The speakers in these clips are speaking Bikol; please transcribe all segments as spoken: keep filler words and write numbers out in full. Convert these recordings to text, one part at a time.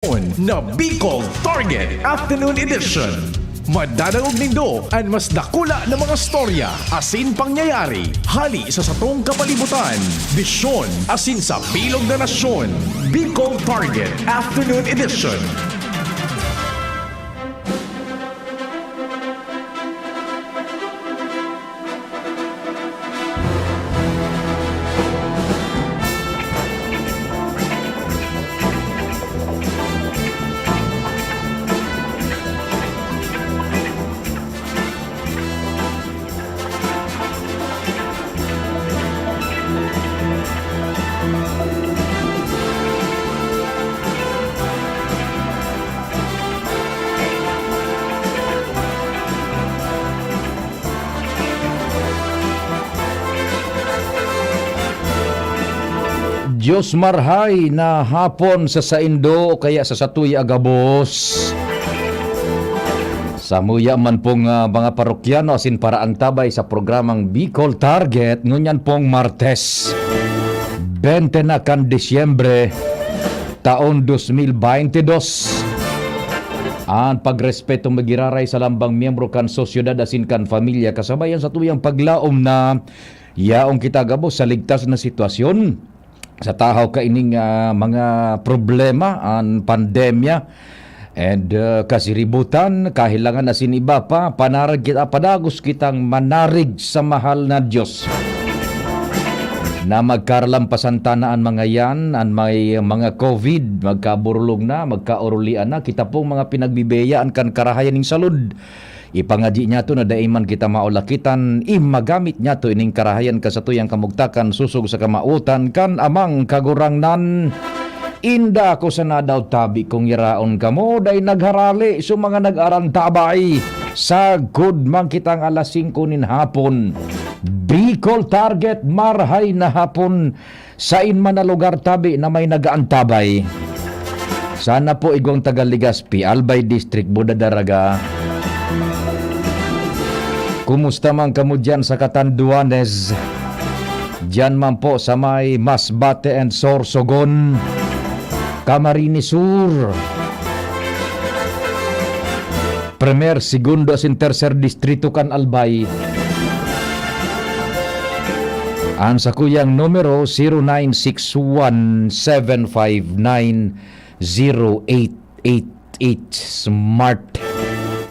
na Bicol Target Afternoon Edition. Madadangog nindo an mas dakula na mga storya asin pangyayari hali sa satong kapalibutan, bisyon asin sa bilog na nasyon. Bicol Target Afternoon Edition. Diyos marhay na hapon sa saindo o kaya sa satuya gabos. Samuya man pong, ah, mga parokyano asin paraantabay sa programang Bicol Target, ngunyan pong Martes, bente na kan Disyembre, taon dos mil baynte dos. An pagrespeto magiraray sa lambang miyembro kan sosyedad asin kan pamilya, kasabay an satuyang paglaom na yaon kita gabos sa ligtas na sitwasyon sa tahaw kaining, ah, mga problema, an pandemya, and, ah, kasiributan, kahelangan asin iba pa. Panarig kita, padagos kitang manarig sa mahal na Dios na magkaralampasan ta na an mga yan, an may mga covid, magkaburulog na, magkaurulian na. Kita pong mga pinagbibiyayaan kan karahayan nin salud. Ipangadyi niyato na dai man kita maulakitan, imagamit niyato ining karahayan kan satuyang kamugtakan, sosog sa kamawotan kan Amang Kagurangnan. Inda ako sana daw tabi kung yaraon kamo, dai nagharale so mga nag-arantabay. Sagkod man kitang alas singko nin hapon. Bicol Target, marhay na hapon. Sain man na lugar tabi na may nag-aantabay. Sana po igwang taga Legazpi, Albay District, Buda Daraga. Kumusta man kamo diyan sa Catanduanes? Diyan man po sa may Masbate and Sorsogon, Camarines Sur. Primer, segundo asin tercer distrito kan Albay. An sakuyang numero, zero nine six one seven five nine zero eight eight eight, Smart.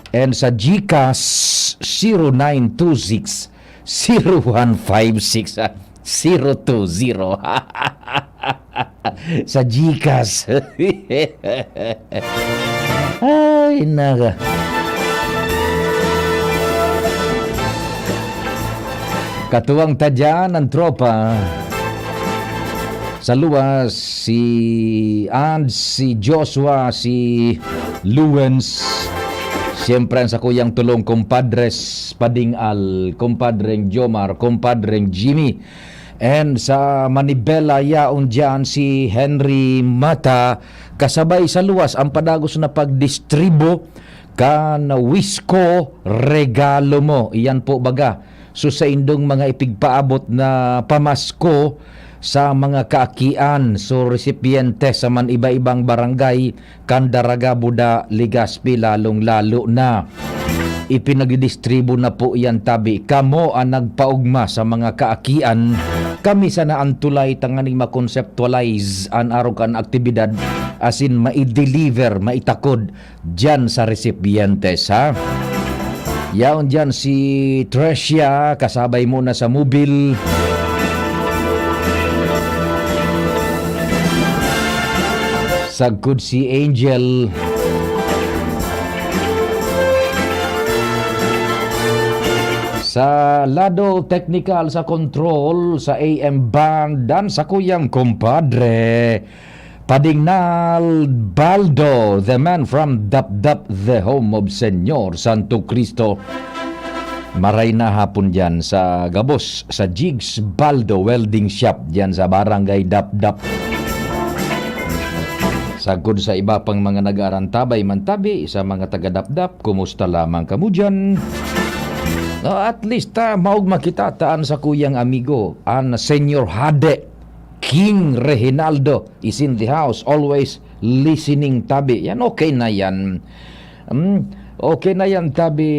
And sa GCash, zero nine two six zero one five six zero two zero. Sa GCash. Ay, naka. Katuwang ta diyan ang tropa. Sa luwas, si Ans, si Joshua, si Luwens. Siyempre, ang sakuyang tulong kumpadres, Pading Al, kumpadreng Jomar, kumpadreng Jimmy. And sa Manibela, yaon diyan si Henry Mata, kasabay sa luwas ang padagos na pagdistribo kan Wisco Regalo Mo. Iyan po baga. So, sa indong mga ipigpaabot na pamasko sa mga kaakian, so, resipiente sa man iba-ibang barangay, kan Daraga, Buda, Legazpi, lalong-lalo na. Ipinagdidistribo na po iyan tabi. Kamo an nagpaogma sa mga kaakian. Kami sana an tulay tanganing ma-conceptualize an arog kan aktibidad asin mai-deliver, maitakod diyan sa recipientes, ha? Yaon diyan si Tricia, kasabay mo na sa mobil. Sagkod si Angel. Sa lado teknikal, sa control, sa A M band, dan sa kuyang kumpadre, Padingnal Baldo, the man from Dapdap, the home of Señor Santo Cristo. Maray na hapon diyan sa gabos, sa Jigs Baldo Welding Shop, diyan sa Barangay Dapdap. Sagkod sa iba pang mga nag-aarantabay man tabi, sa mga taga-Dapdap, kumusta lamang kamo diyan? No, at least, ah, maogma kita, taan sa kuyang amigo, an Señor Hade, King Reginaldo is in the house, always listening tabi. Yan, okay na yan. Hmm, okay na yan, tabi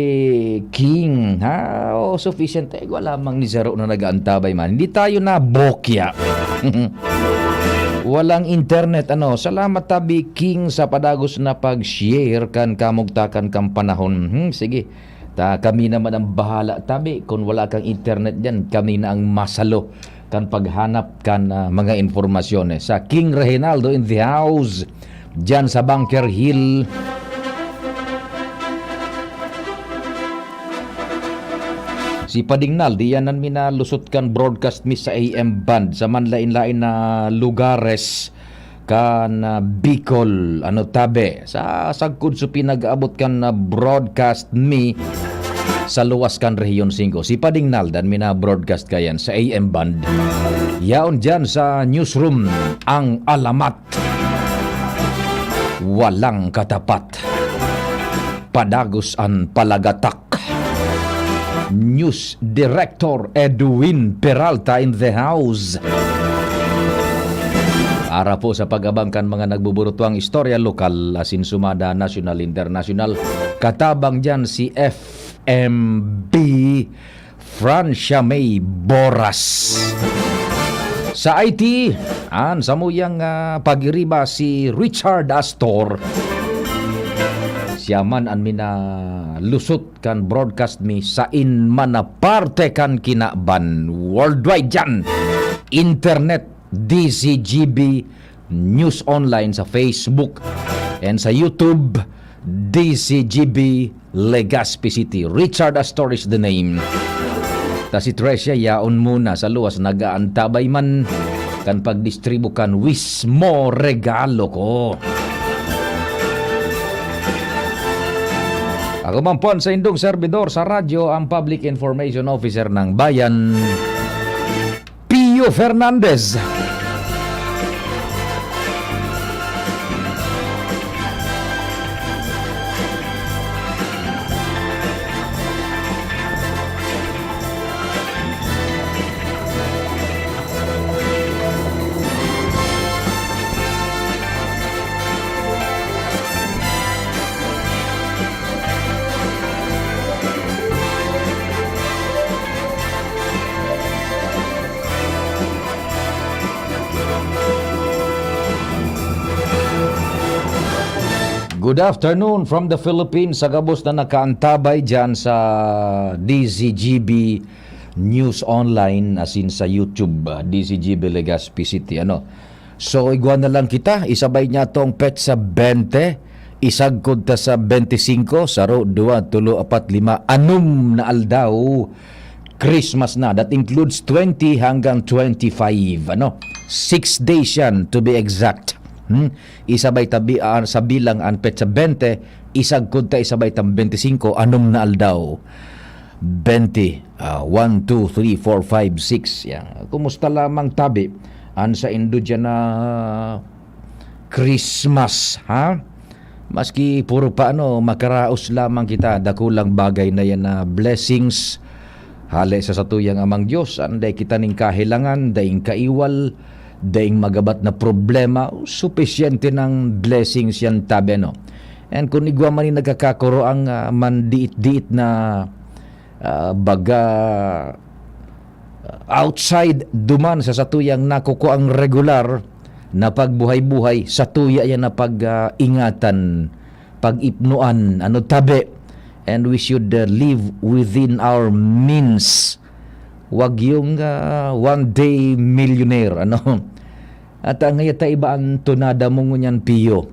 King. Ha? O, sufficient. Eh, wala mang ni Zero na nag-aantabay man. Hindi tayo na bokya. Walang internet, ano. Salamat, tabi King, sa padagos na pag-share kan kamugtakan kan panahon. Hmm, sige. Ta, kami naman ang bahala, tabi. Kung wala kang internet dyan, kami na ang masalo kan paghanap kan, ah, mga impormasyon, eh. Sa King Reginaldo in the house, dyan sa Bunker Hill. Si Padingnal, diyan nan minalusot kan broadcast mi sa A M band sa manlain-lain na lugares kan, ah, Bicol, ano, tabi. Sa sagkod so pinag-abot kan, ah, broadcast mi sa luwas kan Rehiyon singko. Si Padingnal, dan mina-broadcast kayan sa A M band. Yaon dyan sa newsroom, ang alamat. Walang katapat. Padagos an palagatak. News Director Edwin Peralta in the house. Para po sa pag-abang kan mga nagbuburutuang istorya lokal, asin sumada national, international, katabang dyan si F M B Francia May Boras. Sa I T, an samuyang, ah, pagiriba si Richard Astor. Siya man an minalusot kan broadcast mi sain man na parte kan kinaban. Worldwide dyan. Internet, D Z G B News Online sa Facebook and sa YouTube, D Z G B Legazpi City. Richard Astor is the name. Ta si Tricia yaon muna sa luwas, nag-aantabay man kan pagdistribu kan wish mo regalo ko. Ako man po ang saindong servidor sa radyo, ang Public Information Officer ng Bayan, Pio Fernandez. Good afternoon from the Philippines. Sa gabos na nakaantabay dyan sa D Z G B News Online, asin sa YouTube, ah, D Z G B Legazpi City. Ano? So, igwa na lang kita. Isabay niya tong petsa bente. Isagkod ta sa bente singko, saro, duwa, tulo, apat, lima, anom na aldaw. Christmas na. That includes twenty hanggang twenty-five. Ano? Six days yan, to be exact. Hmm? Isabay ta bi-, ah, sa bilang an petsa bente, isagkod ta isabay tang bente singko, anom na aldaw. Bente, ah, one, two, three, four, five, six. Yan. Kumusta lamang tabi? An saindo dyan na Christmas, ha? Maski puro pa ano, makaraos lamang kita, dakulang bagay na yan na blessings. Hale sa satuyang Amang Diyos, an dai kita ning kahelangan, daing kaiwal, daing magabat na problema, supisyente ng blessings yan tabi, ano? And kung igwa man yung nagkakakuro ang, ah, mandiit-diit na, ah, baga, outside duman sa satuyang nakukuang regular na pagbuhay-buhay, satuya yan na pag, ah, ingatan, pag-ipnuan, ano, tabi. And we should, ah, live within our means. Wag yung, ah, one day millionaire, ano? At, ah, ngaya ta iba ang tunada mo ngunyan, Pio.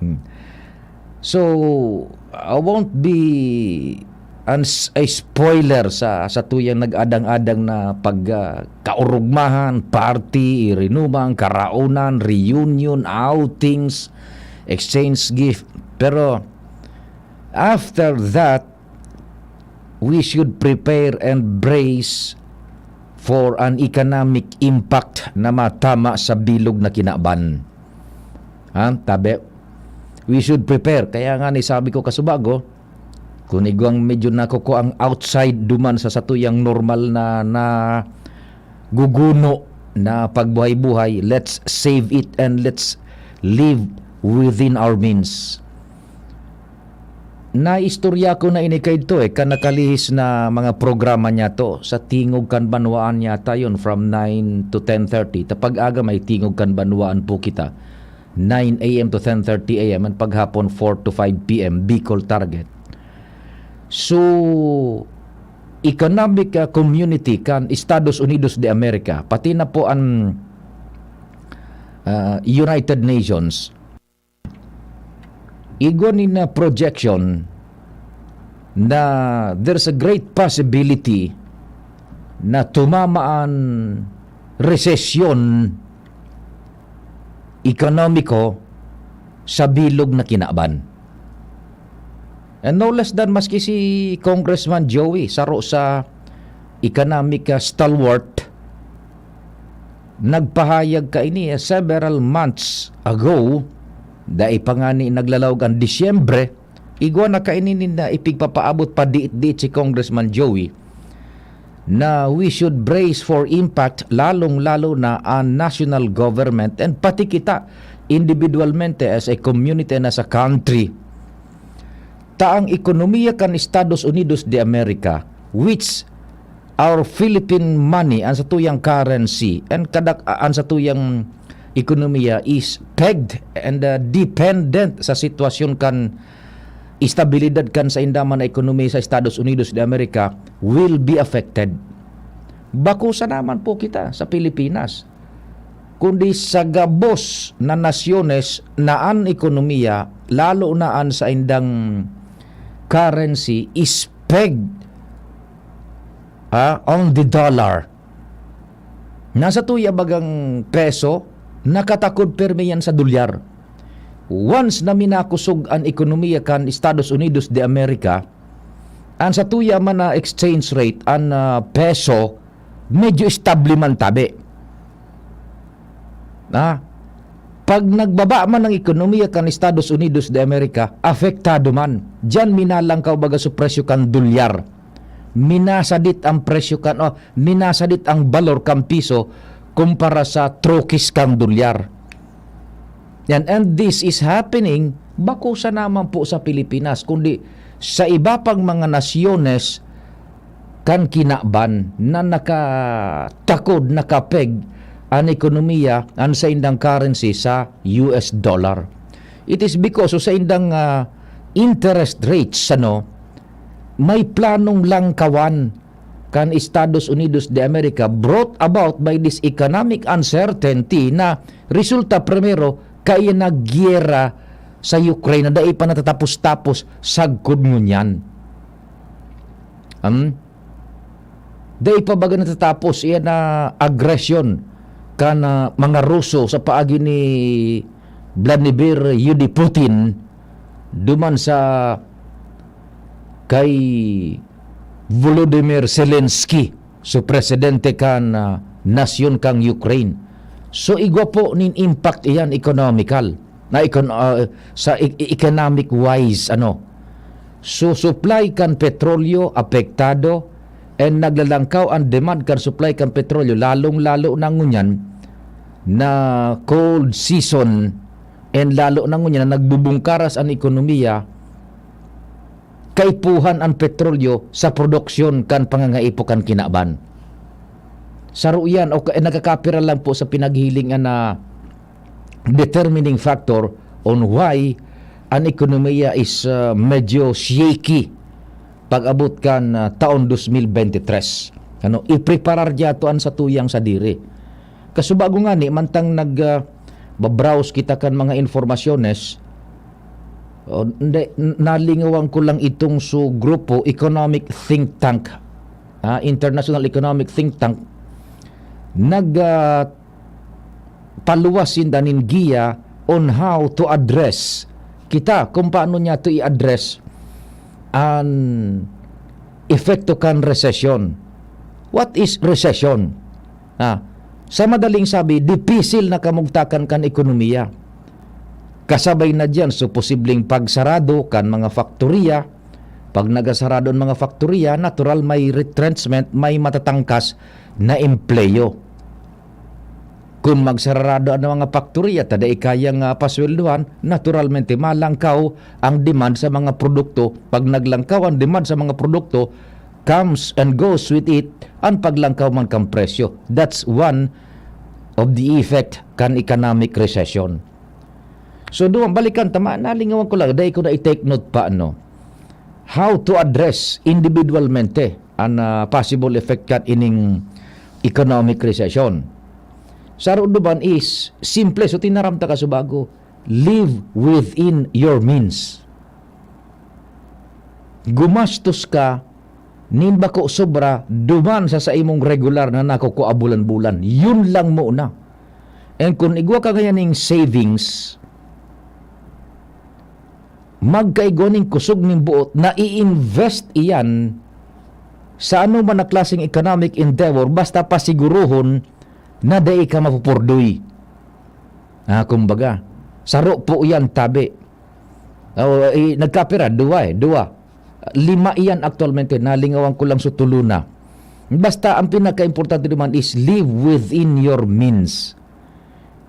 Hmm. So, I won't be an, a spoiler sa, sa tuyang nag-adang-adang na pag, ah, kaurugmahan, party, irinumang, karaonan, reunion, outings, exchange gift. Pero, after that, we should prepare and brace for an economic impact na matama sa bilog na kinaban. Ha? Tabi, we should prepare. Kaya nga ni sabi ko kasubago, kung igwang medyo nakukuha ang outside duman sa satuyang normal na, na guguno na pagbuhay-buhay, let's save it and let's live within our means. Naistorya ko na ini kaidto, eh, kan nakalihis na mga programa niya to. Sa Tingog kan Banwaan yata yun, from nine to ten thirty. Ta pag-aga may Tingog kan Banwaan po kita, nine a m to ten thirty a m, and paghapon, four to five p m, Bicol Target. So, economic, ah, community kan Estados Unidos de America, pati na po an, ah, United Nations, igwa nin, ah, projection na there's a great possibility na tumama an resesyon ekonomiko sa bilog na kinaban. And no less than, maski si Congressman Joey, saro sa economic, ah, stalwart, nagpahayag kaini, ah, several months ago, dai pa ngani naglalaog an Disyembre, igwa na kaini nin, ah, ipigpapaabot pa diit-diit si Congressman Joey, na we should brace for impact, lalong-lalo na an national government and pati kita individualmente as a community and as a country. Ta ang ekonomiya kan Estados Unidos de America, which our Philippine money, an satuyang currency, and kadak-, an satuyang ekonomiya is pegged and, uh, dependent sa sitwasyon kan estabilidad kan sainda man na ekonomiya sa Estados Unidos de America, will be affected. Bako sana man po kita sa Pilipinas, kundi sa gabos na nasyones na an ekonomiya, lalo na an saindang currency, is pegged, ah, on the dollar. Nasa tuya bagang peso, nakatakod pirmi yan sa dolyar. Once na minakusog an ekonomiya kan Estados Unidos de America, an satuya man na exchange rate, an, ah, peso, medyo estable man tabi. Ah, pag nagbaba man ang ekonomiya kan Estados Unidos de America, apektado man. Diyan minalangkaw baga sa presyo kan dolyar. Minasadit ang presyo kan, oh, minasadit ang balor kan piso kumpara sa trokis kan dolyar. Yan, and this is happening bako sana man po sa Pilipinas, kundi sa iba pang mga nasyones kan kinaban na nakatakod, nakapeg an ekonomiya, an saindang currency sa U S dollar. It is because sa indang, ah, interest rates, ano, may planong langkawan kan Estados Unidos de America, brought about by this economic uncertainty na resulta primero kaya nagyera sa Ukraine na dai pa natatapos-tapos sagkod ngunyan. Hmm? Dai pa baga natatapos iyan na agresyon kan, ah, mga Ruso sa paagi ni Vladimir Yudi Putin duman sa kay Volodymyr Zelensky, so presidente kan, ah, nasyon kang Ukraine. So, igwa po nin impact iyan economical, na econ-, ah, sa e-, e-, economic wise, ano. So, supply kan petrolyo apektado, and naglalangkaw ang demand kan supply kan petrolyo, lalong-lalo na ngunyan na cold season, and lalo na ngunyan na nagbubungkaras ang ekonomiya, kaipuhan an petrolyo sa produksyon kan pangangaipo kan kinaban. Saro iyan o ka-, nagkakapira lang po sa pinaghiling na determining factor on why an ekonomiya is, uh, medyo shaky pag-abot kan, uh, taon dos mil bente tres. Ano, ipreparar diyato an satuyang sadiri. Kasubago ngani, mantang nag, uh, ba-browse kita kan mga informasyones, o, hindi, n-, nalingawan ko lang itong su grupo, economic think tank, ah, international economic think tank, nag, ah, paluwas sinda nin giya on how to address kita, kung paano niya to i-address an epekto kan resesyon. What is recession? Ah, sa madaling sabi, dipisil na kamugtakan kan ekonomiya. Kasabay na diyan, so posibleng pagsarado kan mga faktoriya. Pag nagasarado an mga faktoriya, natural may retrenchment, may matatangkas na empleyo. Kung magsararado an mga paktoriya ta dai kayang, ah, pasweldohan, naturalmente malangkaw ang demand sa mga produkto. Pag naglangkaw ang demand sa mga produkto, comes and goes with it an paglangkaw man kan presyo. That's one of the effect kan economic recession. So, duman, balikan ta, ma-, nalingawan ko lang, dai ko na i-take note pa, ano, how to address individualmente an, ah, possible effect kan ining economic recession. Saro duman is simple, so tinaram ta kasubago, live within your means. Gumastos ka nin bako sobra duman sa saimong regular na nakukua bulan-bulan. Yun lang muna. And kung igwa ka ngayon ning savings, magkaigwa ning kusog ning buot na i-invest iyan sa ano man na klaseng economic endeavor, basta pasiguruhon na dai ka mapupurdoy. Ah, kumbaga, saro po iyan tabi. O, eh, nagkapira, duwa eh, duwa. Lima iyan aktualmente, nalingawan ko lang so tulo na. Basta, ang pinakaimportante naman is live within your means.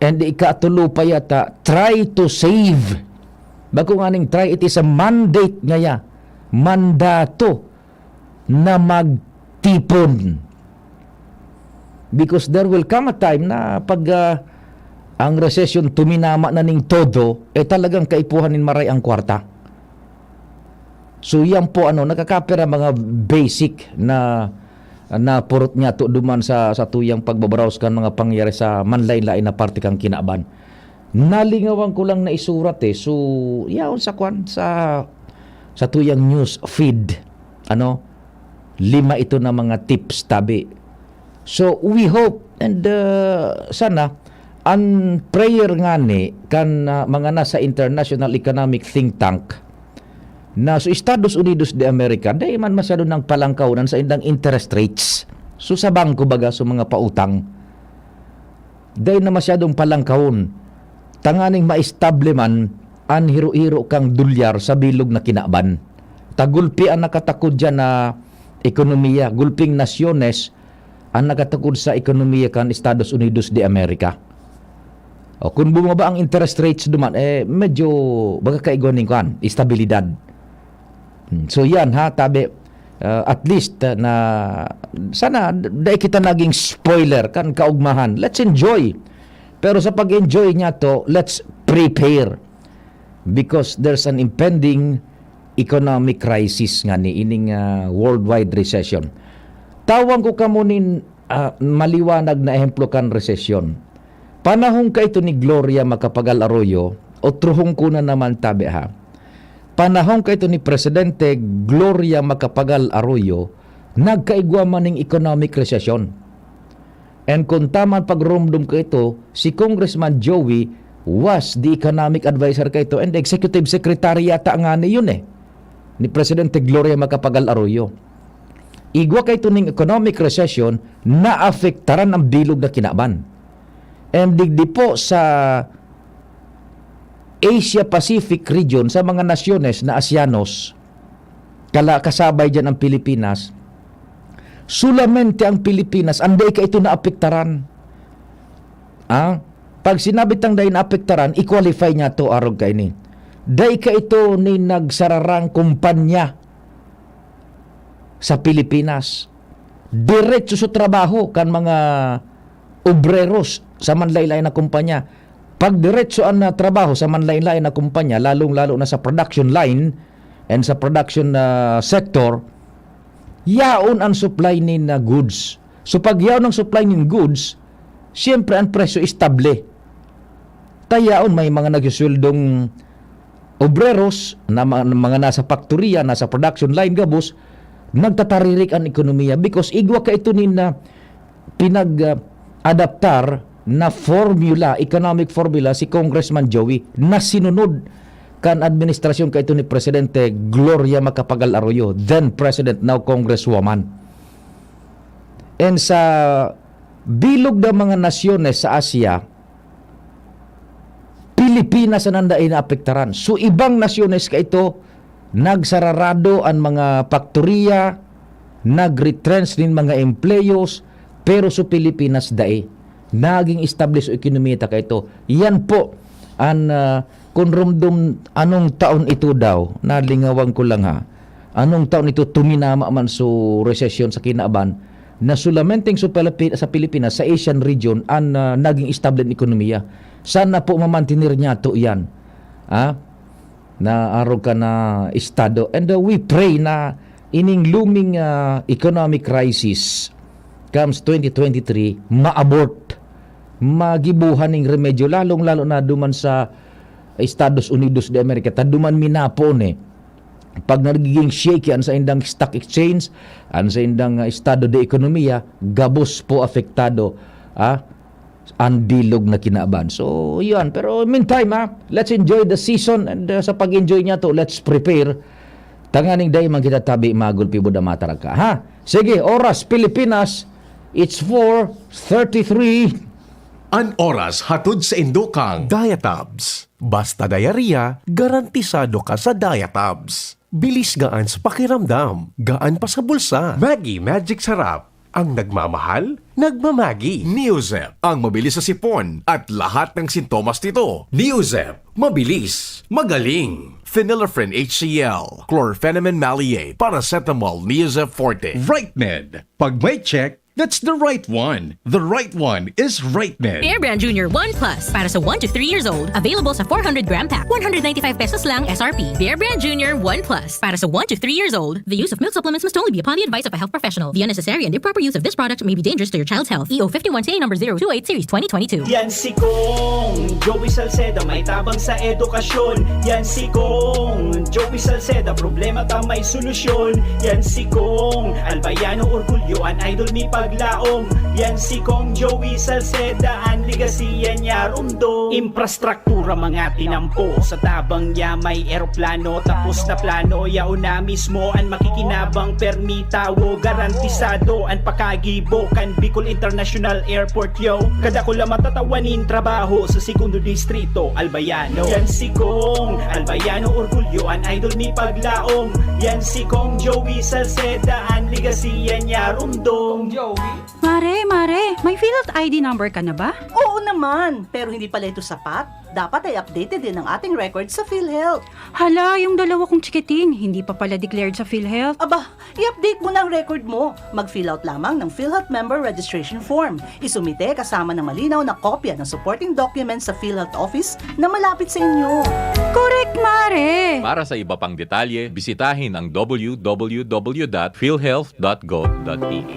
And ikatulo pa yata, try to save. Bako nganing try, it is a mandate ngaya. Mandato na magtipon. Because there will come a time na pag, ah, ang resesyon tuminama na ning todo, eh, talagang kaipuhan nin maray ang kwarta. So, yan po, ano, nakakapira mga basic na, na purot niya to duman sa, sa tuyang pagbabrowse kan mga pangyayari sa manlain-lain na parte kang kinaban. Nalingawan ko lang na isurat eh. So, yaon sa kwan, sa, sa tuyang news feed, ano, lima ito na mga tips tabi. So, we hope and, uh, sana, ang prayer ngani kan, uh, mga nasa international economic think tank na so Estados Unidos de America, dai man masyado nang palangkaw nan saindang interest rates. So, sa bangko baga, so mga pautang, dai na masyadong palangkahon, tanganing maestable man an hiro-hiro kan dolyar sa bilog na kinaban. Ta gulpi an nakatakod diyan na ekonomiya, gulping nasyones an nakatakod sa ekonomiya kan Estados Unidos de America. O, kung bumaba ang interest rates duman, eh, medyo magkakaigwa ning kwan, estabilidad. Hmm, so yan ha, tabi, uh, at least, uh, na sana d-, dai kita naging spoiler kan kaugmahan. Let's enjoy. Pero sa pag-enjoy niya to, let's prepare. Because there's an impending economic crisis ngani ining, uh, worldwide recession. Tawan ko kamo nin, uh, maliwanag na ehemplo kan resesyon. Panahon kaito ni Gloria Macapagal Arroyo, otrohon ko na naman tabi ha. Panahon kaito ni Presidente Gloria Macapagal Arroyo, nagkaigwa man ning economic recession. And kung tama an pagrumdom ko ito, si Congressman Joey was the economic advisor kaito and executive secretary yata ngani yun eh, ni Presidente Gloria Macapagal Arroyo. Igwa kaito ning economic recession, naapektaran ang bilog na kinaban. And digdi po sa Asia Pacific region, sa mga nasyones na Asianos, kala-, kasabay diyan ang Pilipinas, solamente ang Pilipinas, ang dai kaito naapektaran. Ah, pag sinabi tang dai naapektaran, i-qualify niya to, arog kaini. Dai kaito nin nagsararang kumpanya sa Pilipinas. Diretso sa trabaho kan mga obreros sa manlain-lain na kumpanya. Pag diretso an, ah, trabaho sa manlain-lain na kumpanya, lalong-lalo na sa production line and sa production, ah, sector, yaon ang supply nin, ah, goods. So, pag yaon ang supply nin goods, siyempre, ang presyo estable. Ta yaon, may mga nagsusweldong obreros na ma-, mga nasa faktoriya, nasa production line gabos, nagtataririk an ekonomiya because igwa kaito nin, ah, pinag-, ah, adaptar na formula, economic formula si Congressman Joey na sinunod kan administrasyon kaito ni Presidente Gloria Macapagal Arroyo, then President, now Congresswoman. And sa bilog na mga nasyones sa Asia, Pilipinas an dai naapektaran. So, ibang nasyones kaito, nagsararado an mga paktoriya, nag-retrench nin mga empleyos, pero sa Pilipinas, dai. Naging establish o ekonomiya ta kaito. Yan po an, ah, kun rumdom anong taon ito daw, nalingawan ko lang ha. Anong taon ito tuminama man so resesyon sa kinaban na solamenteng sa Pilipi-, sa Pilipinas, sa Asian region, an, ah, naging establish ekonomiya. Sana po mamantener niya to yan. Ha? Na arog ka na estado. And, uh, we pray na ining looming, uh, economic crisis comes twenty twenty-three, maabot. Magibuhan ning remedyo, lalong-lalo na duman sa Estados Unidos de America. Ta duman minapon eh. Pag nagiging shaky ang sa indang stock exchange, ang sa indang, uh, estado de ekonomiya, gabos po apektado, ah, ang bilog na kinaban. So, yun. Pero meantime, ha, let's enjoy the season and, uh, sa pag-enjoy niya to, let's prepare. Tanganing dai man kita tabi magulpi buda mataraka, ha? Sige, oras, Pilipinas, it's four thirty-three. An oras hatod sa indokang Diatabs. Basta diarrhea, garantisado ka sa Diatabs. Bilis gaan sa pakiramdam, gaan pa sa bulsa. Maggi Magic Sarap. Ang nagmamahal, nagmamagi. Neozep, ang mabilis sa sipon at lahat ng sintomas nito. Neozep, mabilis, magaling. Phenylephrine H C L, chlorphenamine maleate, paracetamol, Neozep Forte. Right Med, pag may check, that's the right one. The right one is Right Med. Bear Brand Junior one plus para sa one to three years old. Available sa four hundred gram pack. One hundred ninety-five pesos lang S R P. Bear Brand Junior one plus para sa one to three years old. The use of milk supplements must only be upon the advice of a health professional. The unnecessary and improper use of this product may be dangerous to your child's health. E O fifty-one C A number zero two eight series twenty twenty-two. Yan si Kong Joey Salceda, may tabang sa edukasyon. Yan si Kong Joey Salceda, problema ta may solusyon. Yan si Kong Albayano Orgulyo, an idol mi paglaom. Yan si Kong Joey Salceda, an legacy yan niya rumdom. Infrastruktura mga tinampo, sa tabang niya may eroplano. Tapos na plano, yaon na mismo an makikinabang. Permi tawo, garantisado an pakagibo kan Bicol International Airport, yo. Kadakula matatawa nin trabaho sa Segundo Distrito, Albayano. Yan si Kong Albayano Orgulyo, an idol mi paglaom. Yan si Kong Joey Salceda, an legacy yan niya rumdom. Joey? Mare, mare, may PhilHealth I D number ka na ba? Oo naman, pero hindi pala ito sapat. Dapat ay updated din ang ating record sa PhilHealth. Hala, yung dalawa kong chikiting, hindi pa pala declared sa PhilHealth. Aba, i-update mo na ang record mo. Mag-fill out lamang ng PhilHealth Member Registration Form. Isumite kasama ng malinaw na kopya ng supporting documents sa PhilHealth Office na malapit sa inyo. Correct, mare! Para sa iba pang detalye, bisitahin ang w w w dot philhealth dot gov dot p h.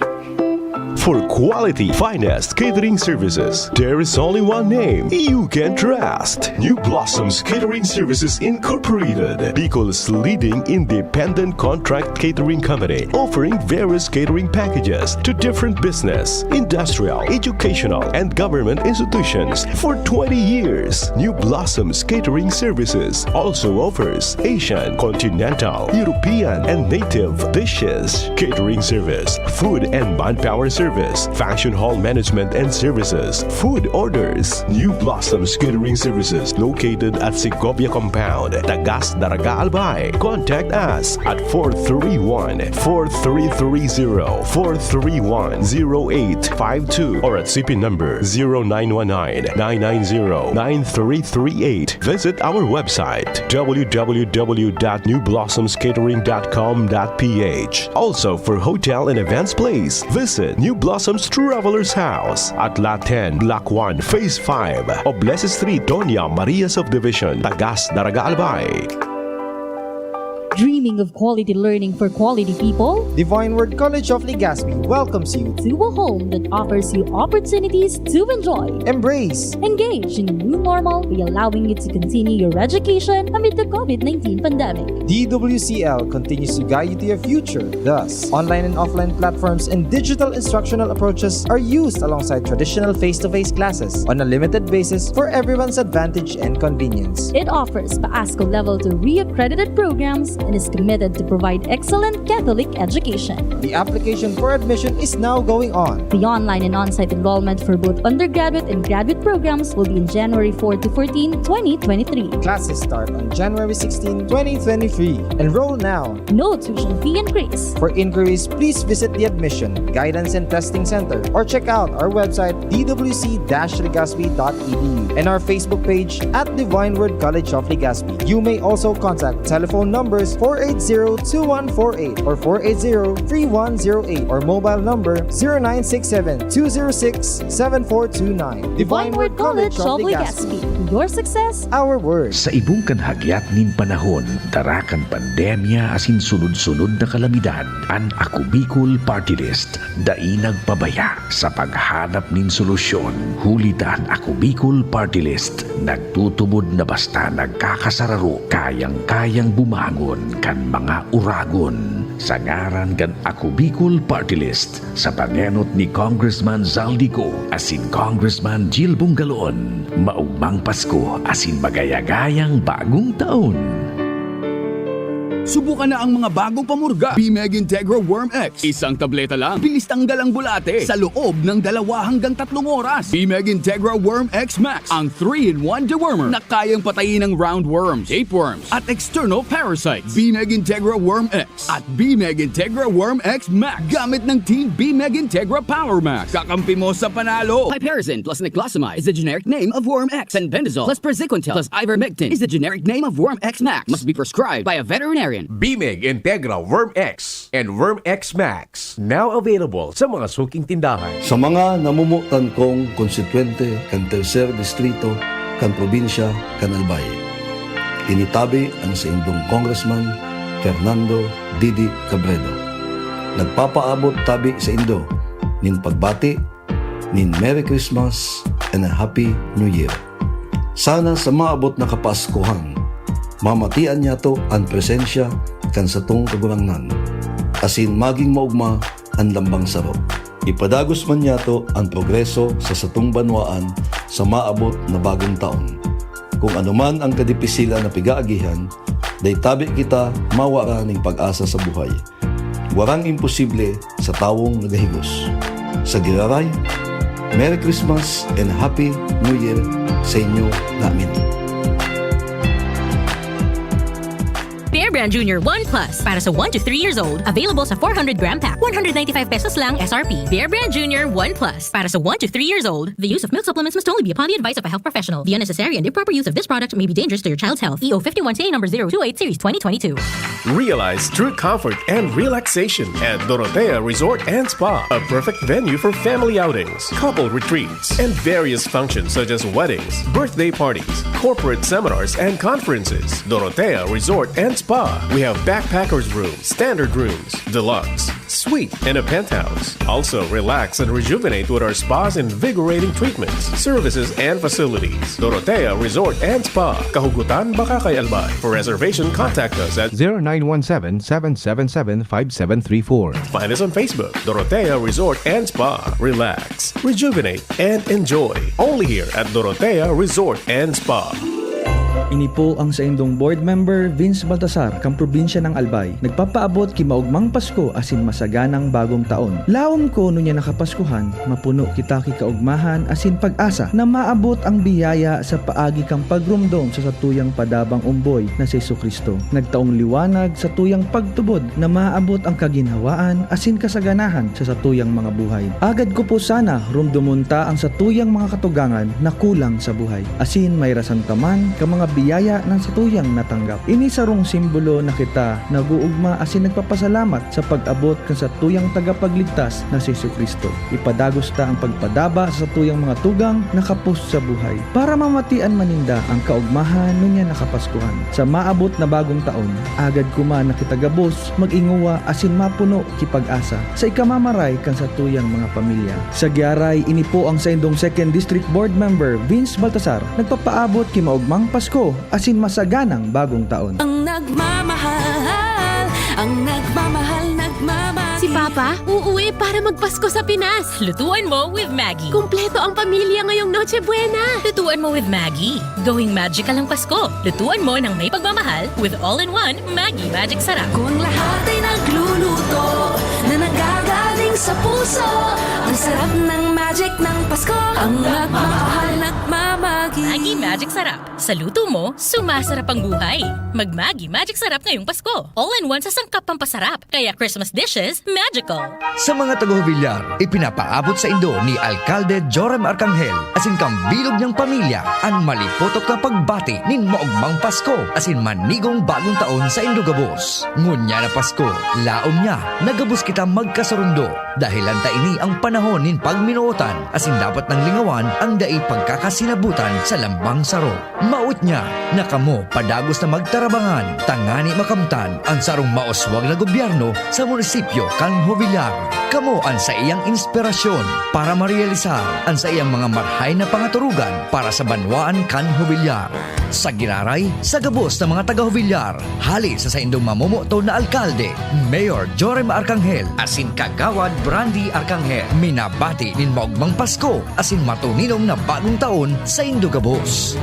For quality, finest catering services, there is only one name you can trust. New Blossoms Catering Services Incorporated, Bicol's leading independent contract catering company, offering various catering packages to different business, industrial, educational, and government institutions. For twenty years, New Blossoms Catering Services also offers Asian, continental, European, and native dishes, catering service, food and manpower service, function hall management and services, food orders. New Blossoms Catering Services located at Segovia Compound, Tagas, Daraga, Albay. Contact us at four three one, four three three zero, four three one, zero eight five two or at C P number zero nine one nine, nine nine zero, nine three three eight. Visit our website, w w w dot new blossoms catering dot com dot p h. Also, for hotel and events place, visit New Blossoms Travelers House at Lot ten, Block one, Phase five, Oblese Street, Doña Maria Subdivision, Tagas, Daraga, Albay. Dreaming of quality learning for quality people? Divine Word College of Legazpi welcomes you to a home that offers you opportunities to enjoy, embrace, engage in a new normal by allowing you to continue your education amid the covid nineteen pandemic. D W C L continues to guide you to your future. Thus, online and offline platforms and digital instructional approaches are used alongside traditional face-to-face classes on a limited basis for everyone's advantage and convenience. It offers PASCO Level two re-accredited programs and is committed to provide excellent Catholic education. The application for admission is now going on. The online and on-site enrollment for both undergraduate and graduate programs will be in January four to fourteen, twenty twenty-three. Classes start on January sixteen, twenty twenty-three. Enroll now. No tuition fee increase. For inquiries, please visit the Admission, Guidance and Testing Center or check out our website, d w c dash legazpi dot e d u, and our Facebook page at Divine Word College of Legazpi. You may also contact telephone numbers four eight zero two one four eight or four eight zero three one zero eight or mobile number zero nine six seven two zero six seven four two nine. Divine Word College of Legazpi. Your success, Our word. Sa ibong kan hagyat nin panahon, dara kan pandemya asin sunod-sunod na kalamidad, an Ako Bicol Party List dai nagpabaya sa paghanap nin solusyon. Huli ta an Ako Bicol Party List nagtutubod na basta nagkakasararo, kayang-kayang bumangon kan mga uragon. Sa ngaran kan Ako Bicol Party List, sa pangenot ni Congressman Zaldy Co asin Congressman Jil Bongalon, maugmang Pasko asin magayagayang Bagong Taon! Subukan na ang mga bagong pamurga. Bimeg Integra Worm X. Isang tableta lang. Bilis tanggal ang bulate sa loob ng dalawa hanggang tatlong oras. Bimeg Integra Worm X Max, ang three-in-one dewormer na kayang patayin ang roundworms, tapeworms, at external parasites. Bimeg Integra Worm X at Bimeg Integra Worm X Max. Gamit ng Team Bimeg Integra Power Max. Kakampi mo sa panalo. Piperazine plus niclosamide is the generic name of Worm X. Fenbendazole plus praziquantel plus ivermectin is the generic name of Worm X Max. Must be prescribed by a veterinarian. Bimeg Integra Worm X and Worm X Max, now available sa mga suking tindahan. Sa mga namomotan kong konstituyente kan Tercer Distrito kan probinsya kan Albay, ini tabi ang saindong Congressman Fernando Didi Cabredo. Nagpapaabot tabi saindo nin pagbati nin Merry Christmas and a Happy New Year. Sana sa maabot na Kapaskuhan, mamatian niyato an presensya kan satong Kagurangnan, asin magin maogma an lambang saro. Ipadagos man niyato an progreso sa satong banwaan sa maabot na Bagong Taon. Kun anoman an kadipisilan na pigaagihan, dai tabi kita mawara nin pag-asa sa buhay. Warang imposible sa tawong nagahigos. Sa giraray, Merry Christmas and Happy New Year sa inyo namin. Bear Brand Junior one plus para sa one to three years old. Available sa four hundred gram pack. One hundred ninety-five pesos lang S R P. Bear Brand Junior one plus para sa one to three years old. The use of milk supplements must only be upon the advice of a health professional. The unnecessary and improper use of this product may be dangerous to your child's health. E O fifty-one C A number zero two eight series twenty twenty-two. Realize true comfort and relaxation at Dorotea Resort and Spa, a perfect venue for family outings, couple retreats, and various functions such as weddings, birthday parties, corporate seminars, and conferences. Dorotea Resort and Spa. We have backpackers room, standard rooms, deluxe, suite, and a penthouse. Also, relax and rejuvenate with our spa's invigorating treatments, services, and facilities. Dorotea Resort and Spa, Kahugutan, Bacacay, Albay. For reservation, contact us at zero nine one seven, seven seven seven, five seven three four. Find us on Facebook, Dorotea Resort and Spa. Relax, rejuvenate, and enjoy. Only here at Dorotea Resort and Spa. Ini po ang saindong board member, Vince Baltasar, kan probinsya ng Albay. Nagpapaabot ki maogmang Pasko asin masaganang Bagong Taon. Laom ko ngunyan na Kapaskuhan, mapuno kita ki kaogmahan asin pag-asa na maabot ang biyaya sa paagi kan pagromdom sa satuyang padabang omboy na si Jesu-Cristo. Nagtaong liwanag satuyang pagtubod na maabot ang kaginhawaan asin kasaganahan sa satuyang mga buhay. Agad ko po sana romdomon ta ang satuyang mga katugangan na kulang sa buhay, asin mairasan ta man kan mga biyaya na satuyang natanggap. Ini sarong simbolo na kita nag-oogma asin nagpapasalamat sa pag-abot kan satuyang Tagapagligtas na si Jesu-Cristo. Ipadagos ta an pagpadaba sa satuyang mga tugang na kapos sa buhay, para mamatian man ninda an kaogmahan ngunyan na Kapaskuhan. Sa maabot na Bagong Taon, agad ko man na kita gabos mag-ingowa asin mapuno ki pag-asa sa ikamamaray kan satuyang mga pamilya. Sa giraray, ini po ang saindong Second District Board Member, Vince Baltasar, nagpapaabot ki maogmang Pasko asin masaganang Bagong Taon. Ang nagmamahal, ang nagmamahal, nagmamahal. Si Papa, uuwi para magpasko sa Pinas. Lutuan mo with Maggi. Kumpleto ang pamilya ngayong Noche Buena. Lutuan mo with Maggi. Gawing magical ang Pasko. Lutuan mo ng may pagmamahal with all-in-one Maggi Magic Sarap. Kung lahat ay nagluluto na nanggagaling sa puso, ang sarap ng magic ng Pasko. Ang nagmamahal, nagmamagi. Maggi Magic Sarap. Sa luto mo, sumasarap ang buhay. Mag Maggi Magic Sarap ngayong Pasko. All-in-one sa sangkap pampasarap. Kaya Christmas dishes, magical. Sa mga taga-Jovellar, ipinapaabot sa indo ni Alkalde Joram Arcangel asin kan bilog niyang pamilya an malipotok na pagbati nin maogmang Pasko asin manigong bagong taon sa indo gabos. Ngunyan na Pasko, laom niya na gabos kita magkasurundo, dahelan ta ini ang panahon nin pagminootan asin dapat nang lingawan ang dai pagkakasinabutan sa lambang saro. Maot niya na kamo padagos na magtarabangan tangani makamtan an sarong mauswag na gobyerno sa munisipyo kan Jovellar. Kamo an saiyang inspirasyon para marealisar an saiyang mga marhay na pangaturugan para sa banwaan kan Jovellar. Sa giraray, sa gabos na mga taga-Jovellar, hale sa saindong mamomoton na alkalde, Mayor Joram Arcangel asin Kagawad Brandy Arcangel, minabati nin maogmang Pasko asin matuninom na bagong taon saindo gabos.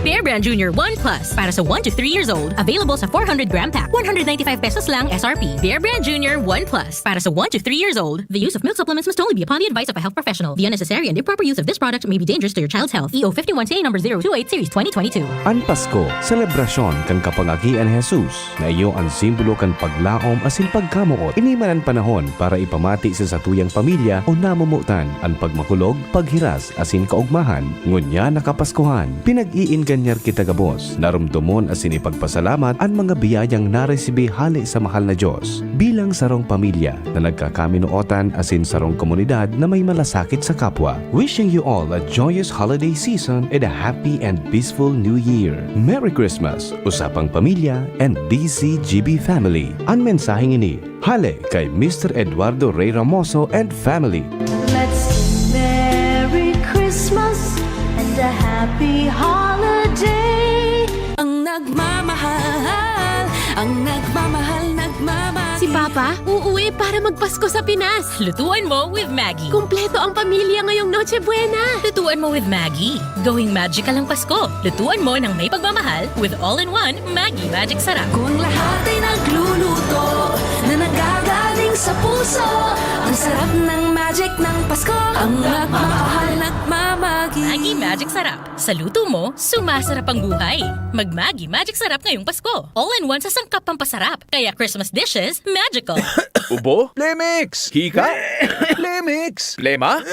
Bear Brand Junior one plus para sa one to three years old. Available sa four hundred gram pack. One hundred ninety-five pesos lang S R P. Bear Brand Junior one plus para sa one to three years old. The use of milk supplements must only be upon the advice of a health professional. The unnecessary and improper use of this product may be dangerous to your child's health. E O fifty-one C A number zero two eight series twenty twenty-two. An Pasko, selebrasyon kan kapangakian ni Jesus, na iyo an simbolo kan paglaom asin pagkamoot. Ini man an panahon para ipamati sa satuyang pamilya o namomotan an pagmakulog, paghiras asin kaogmahan. Ngunyan na Kapaskuhan, pinag-iinganyar kita gabos na romdomon asin ipagpasalamat an mga biyayang naresibi hale sa mahal na Dios. Bilang sarong pamilya na nagkakaminootan asin sarong komunidad na may malasakit sa kapwa, wishing you all a joyous holiday season and a happy and peaceful New Year. Merry Christmas, Usapang Pamilya and D C G B Family. An mensaheng ini, hale kay Mister Eduardo Ray Ramoso and family. Let's sing Merry Christmas and a Happy Holiday. Ang nagmamahal, ang nagmamahal, nagmamahal. Si Papa, uuwi para magpasko sa Pinas. Lutuan mo with Maggi. Kumpleto ang pamilya ngayong Noche Buena. Lutuan mo with Maggi. Gawing magical ang Pasko. Lutuan mo ng may pagmamahal with all-in-one Maggi Magic Sarap. Kung lahat ay nagluluto na nanggagaling sa puso, ang sarap ng magic ng Pasko. Ang nagmamahal, nagmamagi. Maggi Magic Sarap. Sa luto mo, sumasarap ang buhay. Mag Maggi Magic Sarap ngayong Pasko. All-in-one sa sangkap pampasarap. Kaya Christmas dishes, magical. Ubo? Plemix! Hika? Plemix! Plema?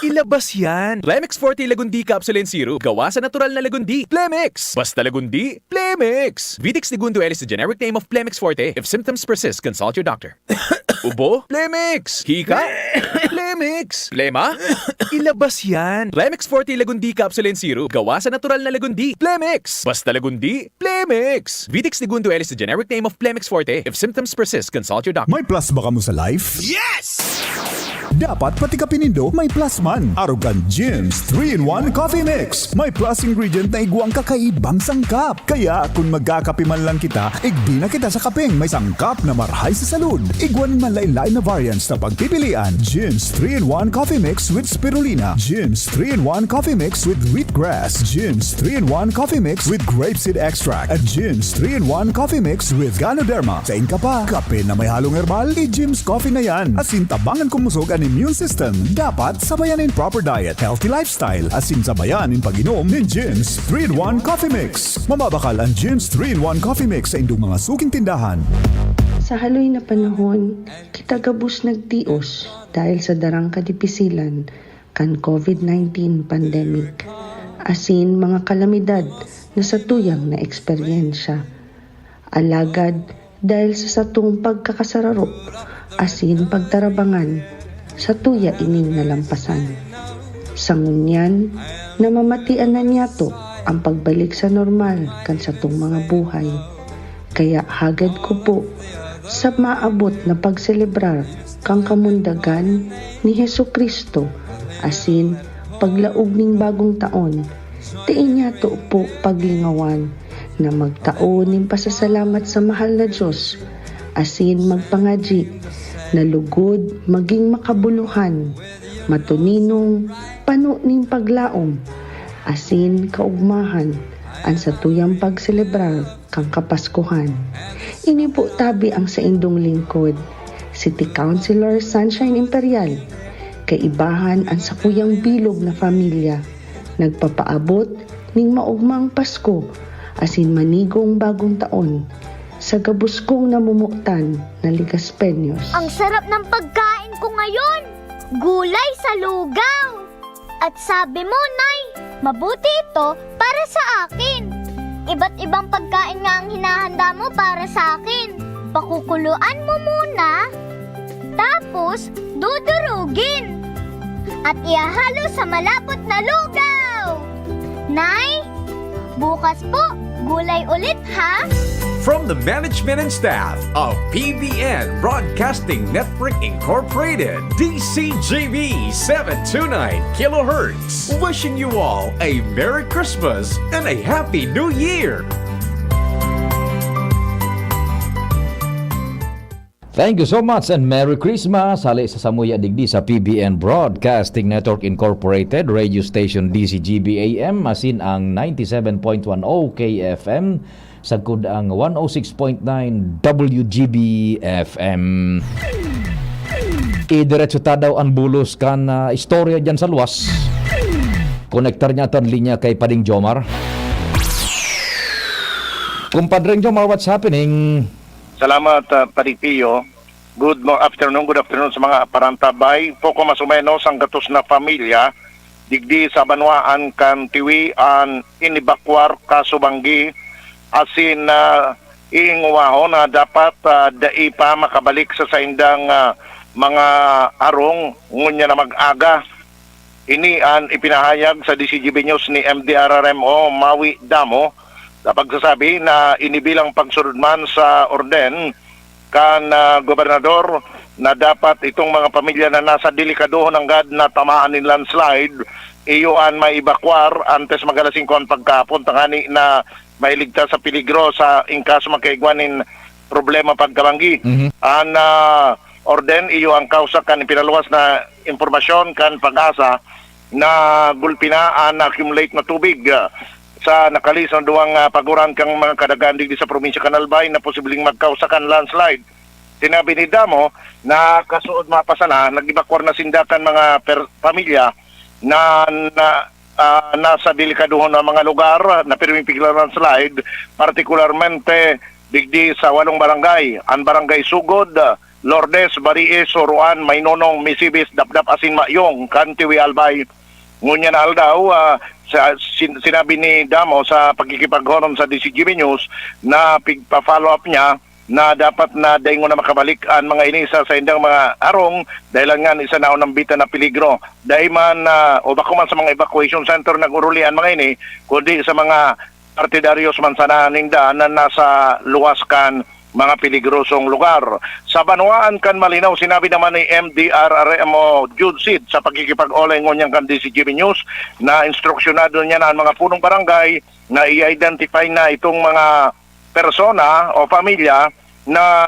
Ilabas yan! Plemix Forte Lagundi Capsule and Syrup. Gawa sa natural na lagundi. Plemix! Basta lagundi, Plemix! Vitex Segundo L is the generic name of Plemix Forte. If symptoms persist, consult your doctor. Ubo? Plemix! Hika? Plemix! Plema? Ilabas yan! Plemix Forte Lagundi Capsule and Syrup. Gawa sa natural na lagundi. Plemix! Basta lagundi, Plemix! Vitex Segundo L is the generic name of Plemix Forte. If symptoms persist, consult your doctor. May plus ba kamo sa life? Yes! Dapat pati kape nindo may plus man. Arog kan Jim's three-in-one Coffee Mix. May plus ingredient na igwang kakaibang sangkap. Kaya kun magkakape man lang kita, igdi na kita sa kapeng may sangkap na marhay sa salud. Igwa nin manlaen-laen na variants na pagpipilian. Jim's three-in-one Coffee Mix with Spirulina. Jim's three-in-one Coffee Mix with Wheatgrass. Jim's three-in-one Coffee Mix with Grapeseed Extract. At Jim's three-in-one Coffee Mix with Ganoderma. Sain ka pa? Kape na may halong herbal? I-Jim's Coffee na yan. Asin tabangan kumusog an immune system. Dapat sabayan nin proper diet, healthy lifestyle, asin sabayan nin pag-inom nin Jim's three-in-one Coffee Mix. Mababakal an Jim's three-in-one Coffee Mix sa indong mga suking tindahan. Sa haloy na panahon, kita gabos nagtios dahil sa darang kadipisilan kan COVID nineteen pandemic, asin mga kalamidad na satuyang naeksperyensya. Alagad, dahil sa satong pagkakasararo asin pagtarabangan, satuya ining nalampasan. Sa ngunyan, namamatian na niyato ang pagbalik sa normal kan satong mga buhay. Kaya hagad ko po, sa maabot na pagselebrar kan kamundagan ni Jesu-Cristo asin paglaog ning bagong taon, dai niyato po paglingawan na magtao nin pasasalamat sa mahal na Dios asin magpangadyi na lugod magin makabuluhan, matuninong, pano nin paglaom, asin kaugmahan an satuyang pagselebrar kan Kapaskuhan. Ini po tabi ang saindong lingkod, City Councilor Sunshine Imperial, kaibahan an sakuyang bilog na pamilya, nagpapaabot ning maogmang Pasko asin manigong Bagong Taon sa gabos kong namomotan na Ligaspeños. Ang sarap ng pagkain ko ngayon! Gulay sa lugaw! At sabi mo, Nay, mabuti ito para sa akin. Iba't ibang pagkain nga ang hinahanda mo para sa akin. Pakukuluan mo muna, tapos dudurugin. At ihahalo sa malapot na lugaw. Nay, bukas po, gulay ulit ha? From the management and staff of P B N Broadcasting Network Incorporated, D C G B seven two nine kilohertz, wishing you all a Merry Christmas and a Happy New Year! Thank you so much and Merry Christmas! Hali sa samuya digdi sa P B N Broadcasting Network Incorporated, Radio Station D C G B A M, asin ang ninety-seven point one O K F M, sagkod ang one oh six point nine W G B F M. Idiretso ta daw an bulos kan ah, istorya dyan sa luwas. Konektar niya aton linya kay Pading Jomar. Kumpadreng Jomar, what's happening? Salamat, uh, Padre Pio. Good mo afternoon, good afternoon sa mga parantabay. Poko mas o menos ang gatos na pamilya digdi sa banwaan kan Tiwi an inibakwar kaso banggi asin uh, iingwahon na dapat uh, dai pa makabalik sa saindang uh, mga arong ngunya na mag-aga. Ini an ipinahayag sa D C G B News ni M D R R M O Mawi Damo sa pagsasabi na ini bilang pagsunod man sa orden kan ah, gobernador na dapat itong mga pamilya na nasa delikadohon nanggad na tamaan nin landslide, iyo an maibakwar antes mag alas singko an pagkahapon tangani na mailigtas sa peligro sa in kaso magkaigwa nin problema pagkabanggi. An ah, orden iyo ang kausa kan ipinaluwas na impormasyon kan PAGASA na gulpi na an accumulate na tubig ah, sa nakalis na duwang ah, paguran kan mga kadaghan digdi sa probinsya kan Albay na posibleng magkausa kan landslide. Sinabi ni Damo na kasuod mapasa na, nag-evacuar na sinda kan mga per- pamilya na, na ah, nasa delikadohon na mga lugar na pirming piglaran slide, partikularmente digdi sa walong barangay, an Barangay Sugod, Lourdes, Barie, Suruan, Maynonong, Misibis, Dapdap asin Mayong, kan Tiwi Albay. Ngunyan na aldaw, ah, sa, sin, sinabi ni Damo sa pagkikipaghonom sa D C G B News na pigpa-follow up niya na dapat na daingon na makabalik an mga ini sa saindang mga arong dahilan nga ni sa naunambitan na peligro. Dai man ah, o bako man sa mga evacuation center nag-uruli an mga ini, kundi sa mga partidaryos man sana ninda na nasa luwas kan mga peligrosong lugar. Sa banwaan kan Malinao, sinabi naman ni M D R R M O Jude Sid sa pagkikipag-olay ngunyan kan D C G B News na instruksyonado niya na ang mga punong barangay na i-identify na itong mga persona o pamilya na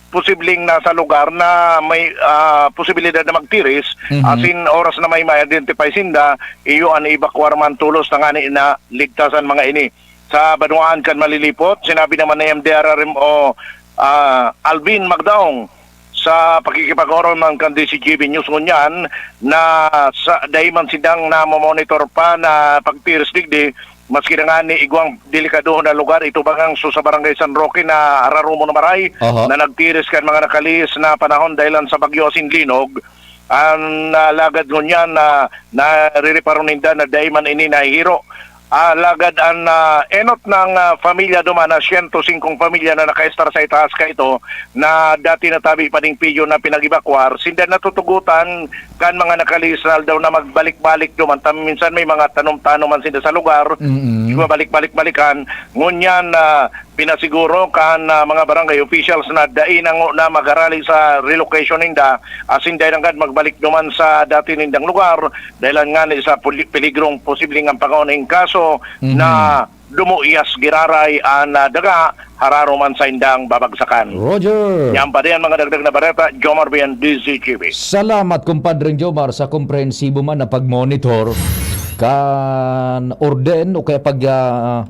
posibleng nasa lugar na may ah, posibilidad na magtiris, asin oras na may ma-identify sinda, iyo an i-evacuar man tolos tangani na ligtas an mga ini. Sa banwaan kan Malilipot, sinabi naman ni M D R R M O ah, Alvin Magdaong sa pakikipag-oral man kan D C G B News ngunyan na sa, dai man sindang namomonitor pa na pagtiris digdi, maski na ngani igwang delikadohon na lugar, ito bagang so sa Barangay San Roque na Hararumo na Maray, Oho. na nagtiris kan mga nakalihis na panahon dahilan sa bagyo asin linog. An nalagad ngunyan na narereparo ninda na dai man ini nahihiro. Alagad an ah, enot ng ah, pamilya duman na siyento singkong pamilya na nakaestar sa itaas kaito na dati natabi pa ning piyo na pinag-evacuar, sinda natutugutan kan mga nakalihis na aldaw na magbalik-balik duman. Tam minsan may mga tanom-tanom man sinda sa lugar, Mm-mm. mabalik-balik-balikan. Ngunyan na pinasiguro kan ah, mga barangay officials na dai na ngo na mag-arali sa relocation ninda, asin dai nanggad magbalik duman sa dati nindang lugar, dahilan nga ni sa puli- peligrong posibleng ang pangaon in kaso Mhm. na dumuyas giraray an, ah, daga, hararo man saindang babagsakan. Roger. Yan pa din mga dagdag na bareta, Jomar Bian, D Z T V. Salamat, Kumpadreng Jomar, sa komprehensibo man na pagmonitor kan orden o kaya pag, ah,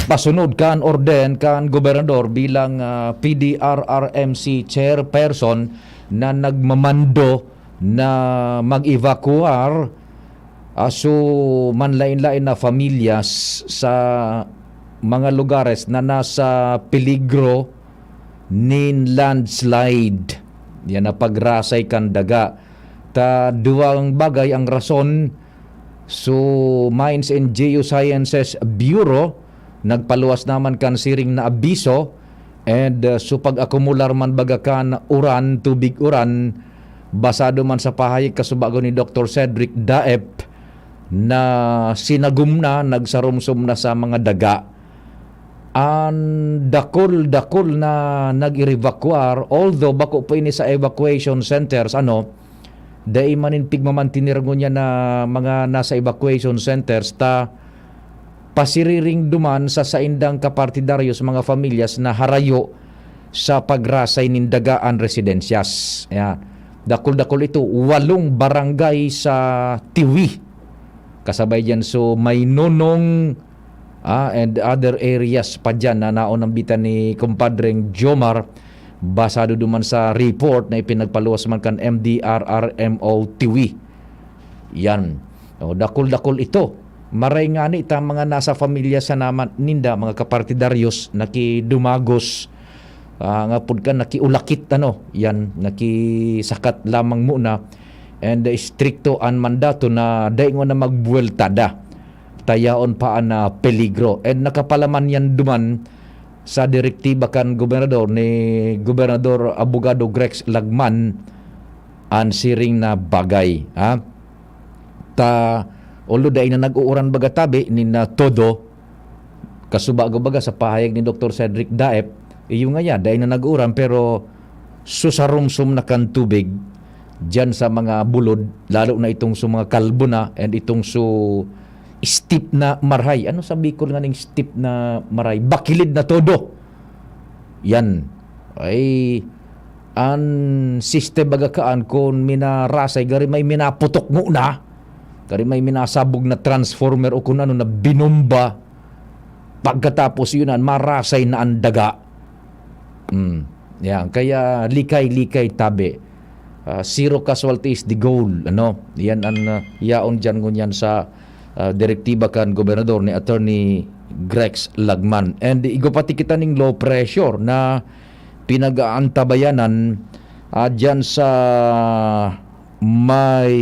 pasunod kan orden kan gobernador bilang, ah, P D R R M C chairperson na nagmamando na mag-evacuar, ah, so manlain-lain na familias sa mga lugares na nasa peligro nin landslide. Yan na pagrasay kan daga. Ta duwang bagay ang rason. So, Mines and Geosciences Bureau nagpaluwas naman kan siring na abiso, and, uh, so pag-akumular man baga kan uran, tubig uran, basado man sa pahayag kasubago ni Doktor Cedric Daep, na sinagom na, nagsarumsom na sa mga daga. An dakul-dakul na nag-evacuar, although bako pa ini sa evacuation centers, ano, dai man nin pigmamantener ngunyan na mga nasa evacuation centers, ta pasiriring duman sa saindang kapartidaryos mga familias na harayo sa pagrasay nin daga an residensyas. Ayan. Dakul-dakul ito, walong barangay sa Tiwi. Kasabay diyan, so, may Nonong, ah, and other areas pa diyan na naon nambitan ni Kumpadreng Jomar, basado duman sa report na ipinagpaluwas man kan M D R R M O Tiwi. Yan. O, dakul-dakul ito. Maray ngani ta mga nasa pamilya sa naman ninda, mga kapartidaryos, nakidumagos, ah, nga pud ka nakiulakit, ano, yan, nakisakat lamang muna. And, uh, istrikto an mandato na dai ngona magbuweltada. Ta yaon pa an, ah, peligro. And nakapalaman yan duman sa direktiba kan gobernador ni Gobernador Abogado Grex Lagman an siring na bagay, ha? Ta, although dai na nag-uuran baga tabi nin, ah, todo, kasubago baga sa pahayag ni Doktor Cedric Daep, iyo nga ya, dai na nag-uuran, pero susarumsom na kan tubig diyan sa mga bulod, lalo na itong sa mga kalbo na and itong sa steep na marahay. Ano sa Bicol nga ning steep na marahay? Bakilid na todo. Yan. Ay, an siste baga kaan kun minarasay, gari may minaputok ngona, gari may minasabog na transformer o kun ano na binomba. Pagkatapos yun, an marasay na an daga. Mm. Yan. Kaya likay-likay tabi. Ah, zero casualty is the goal. Ano? Yan an, ah, yaon dyan ngunyan sa, ah, direktiba kan gobernador ni Attorney Grex Lagman. And igwa pati kita ning low pressure na pinag-aantabayanan, ah, dyan sa may,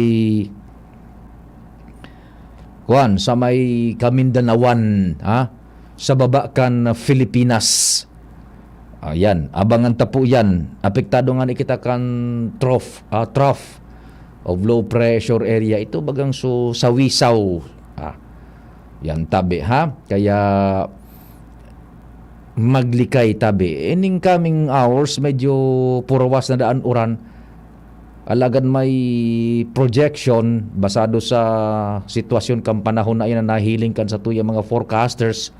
kuwan, sa may Kamindanawan, ha? Sa baba kan Filipinas. Ayan, abangan ta po yan. Apektado nga ni kita kan trough, ah, trough of low pressure area. Ito bagang su-, sawisaw. Ah, yan tabi, ha? Kaya maglikay tabi. Ining coming hours, medyo purawas na daan uran. Alagad may projection, basado sa sitwasyon kan panahon na yan na nahiling kan satuyang mga forecasters,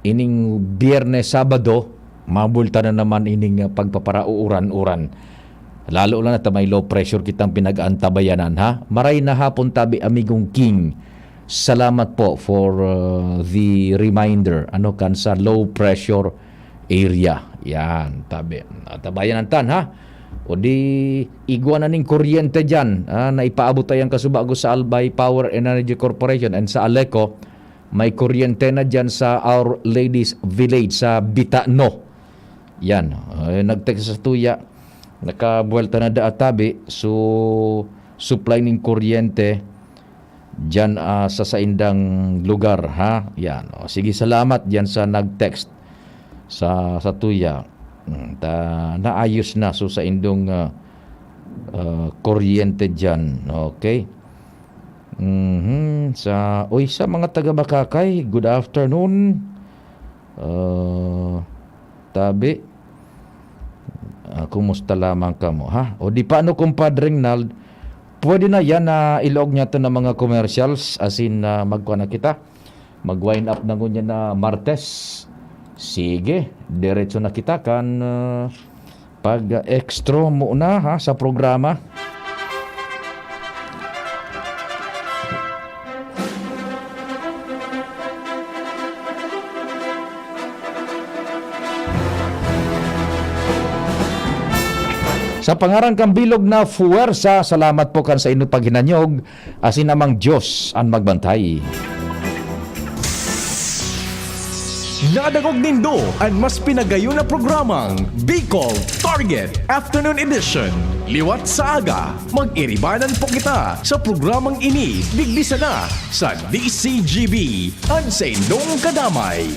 ining Biyernes, Sabado, mabulta na naman ining, ah, pagpaparauuran-uran. Lalo na ta may low pressure kitang pinag-aantabayanan, ha? Maray na hapon tabi, Amigong King. Salamat po for, uh, the reminder, ano, kan sa low pressure area. Yan, tabi. Atabayan ang tan, ha? O di, igwa na ning kuryente dyan, ha? Na ipaabot tayang kasubago sa Albay Power and Energy Corporation and sa Aleco. May kuryente na dyan sa Our Ladies Village sa Bitano. Yan. Eh, nag-text sa tuya. Nakabuwelta na da atabi. So, supply ning kuryente diyan, ah, sa saindang lugar, ha? Yan. O, sige, salamat diyan sa nag-text sa, sa tuya. Hmm, ta, naayos na. So, sa indong, ah, ah, kuryente diyan. Okay? Mhm. Sa, uy, sa mga taga Bacacay, good afternoon. Ah, tabi. Ah, kumusta lamang kamo, ha? O di paano, Kumpadre Rinald, Pwede na yan na ilaog niya to ng mga commercials, as in, ah, magkuha na kita. Mag-wind up na ngunyan na Martes. Sige, diretso na kita kan, ah, pag-extra muna, ha, sa programa. Sa pangaran kan bilog na fuwersa, salamat po kan sa inyong paghinanyog, asin Amang Diyos an magbantay. Nadangog nindo an mas pinagayon na programang Bicol Target Afternoon Edition. Liwat sa aga, mag-iribanan po kita sa programang ini digdi sana sa D C G B, an saindong kadamay.